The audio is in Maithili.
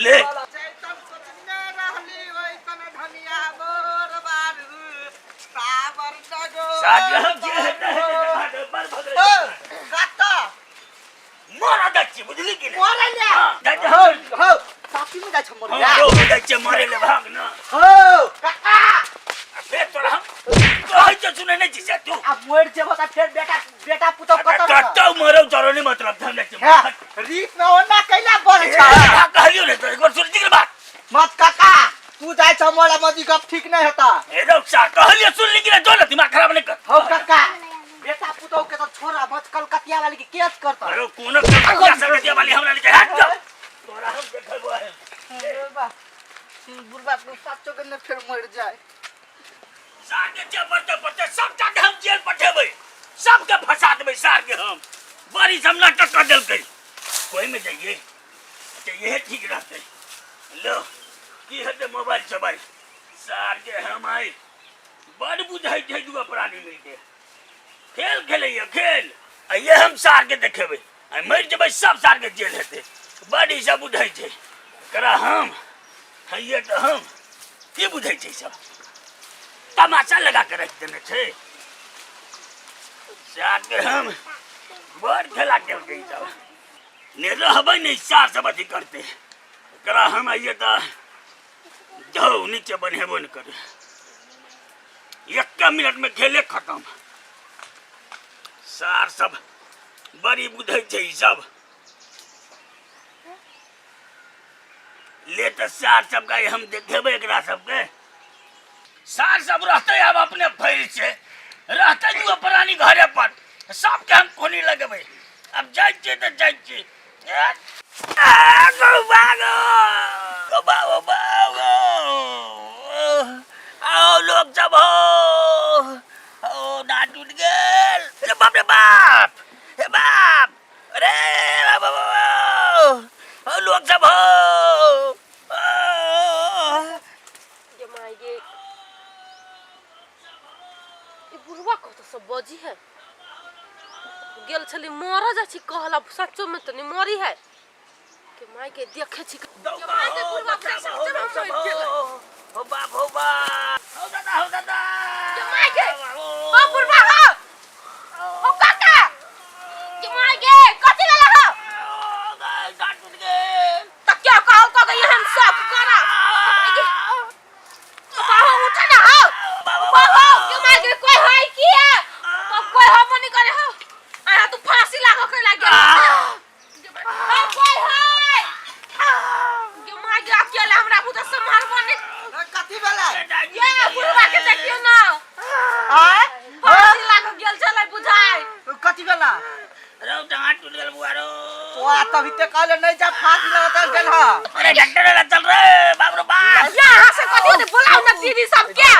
ले चैतन सोचने रहली ओइसन धनिया मोर बारू साबर डगो सार हम जे हेतै हेतै बड़ भगरै ओ कत्ता मरा जाइ छी बुझली कि नहि मरै ले हाँ, जाइ छी। हो हो साथी में जाइ छ मरै हाँ, रौ, जाइ छियै मरे ले भाग न हो काका आ फेर तोरा हम कहै छियौ सुनै नहि छी से तू आ मर जेबो त फेर बेटा बेटा पुतौ कतौ कतौ मरौ जरो नहि मतलब हम जाइ छियै हे रीत में ओना कैला बढ़ छ कहलियौ ने तो एक बार सुन छी बात मत काका तू जाइ छ मोरा मजी गप ठीक नहीं होता ए रौ सा कहलियौ सुन ली कि नहि जो ने दिमाग खराब नहि कर हो काका बेटा पुतौ के तो छोड़ा मत कलकतिया वाली के केस करता अरे कोनो कलकतिया सरकतिया वाली हमरा लेके हट जा तोरा हम देखबो है बुढ़बा बुढ़बा को साचो के ने फिर मर जाए सार के जे पड़ते पड़ते सबटा के हम जेल पठेबै सबके फंसा देबै सार के हम बड़ी हम नाटक कर देलकै कोई में जाइए अच्छा यह ठीक रहतै लो की हेतै मोबाइल सोबाइल सार के हम आइ बड़ बुझै छै दूगो प्राणी मिलके खेल खेलैया खेल आ ये हम सार के देखेबै आ मरि जेबै सब सार के जेल हेतै बड़ ई सब बुझै छै एकरा हम हैये तऽ हम की बुझै छै सब तमाशा लगा के राखि देने छै सार के हम बड़ खेला केलकै ई सब ने रहबै ने सार सब अथी करतै एकरा हम आइए तऽ जाउ नीचे बनेबो नहि करे एक मिनट में खेले खत्म सार सब बड़ी बुझै छै ई सब ले तऽ सार सबके हम देखेबै एकरा सबके सार सब रहतै आब अपने फैल से रहतै दूगो प्राणी घरे पर सबके हम कोनी लगेबै आब जाइ छियै तऽ जाइ छियै ए, आ, गौ भागो गौ भागो भागो आओ लोग सब हो ओ दाँत टूट गेल रे बाप रे बाप हे बाप अरे बाप बाप, बाप। ओ लोग सब हो ओ। गे माय गे ई बुढ़वा कत सब बजी है गेल छली मर जाइ छी कहला सचो में त नहीं मरी है के माय के देखे छी के माय के बुढ़वा के सचो में मर गेल हो बाप हो बाप हो दादा हो दादा के माय के ओ बुढ़वा हो ओ काका के माय के कथी भेल हो दाँत टूट गेल त क्या कहल कह गई हम सब करा बाबा उठ ना हो बाबा के माय के कोई है की है तो कोई हम नहीं करे हो आ तू फांसी लागो के लाग गेल हो कोई है के माय के अकेले हमरा बुझ से मारबो नहीं कथी भेलै ये बुढ़वा के देखियो ना आय फांसी लागो गेल छलै बुझाय कथी भेला रौ दाँत टूट गेल बुआ रौ ओ तभी ते कहले नहीं जा फांसी लगता गेल हा अरे डॉक्टर वाला चल रे बाप रे बाप यहाँ से कथी होते बोलाउ ना दीदी सबके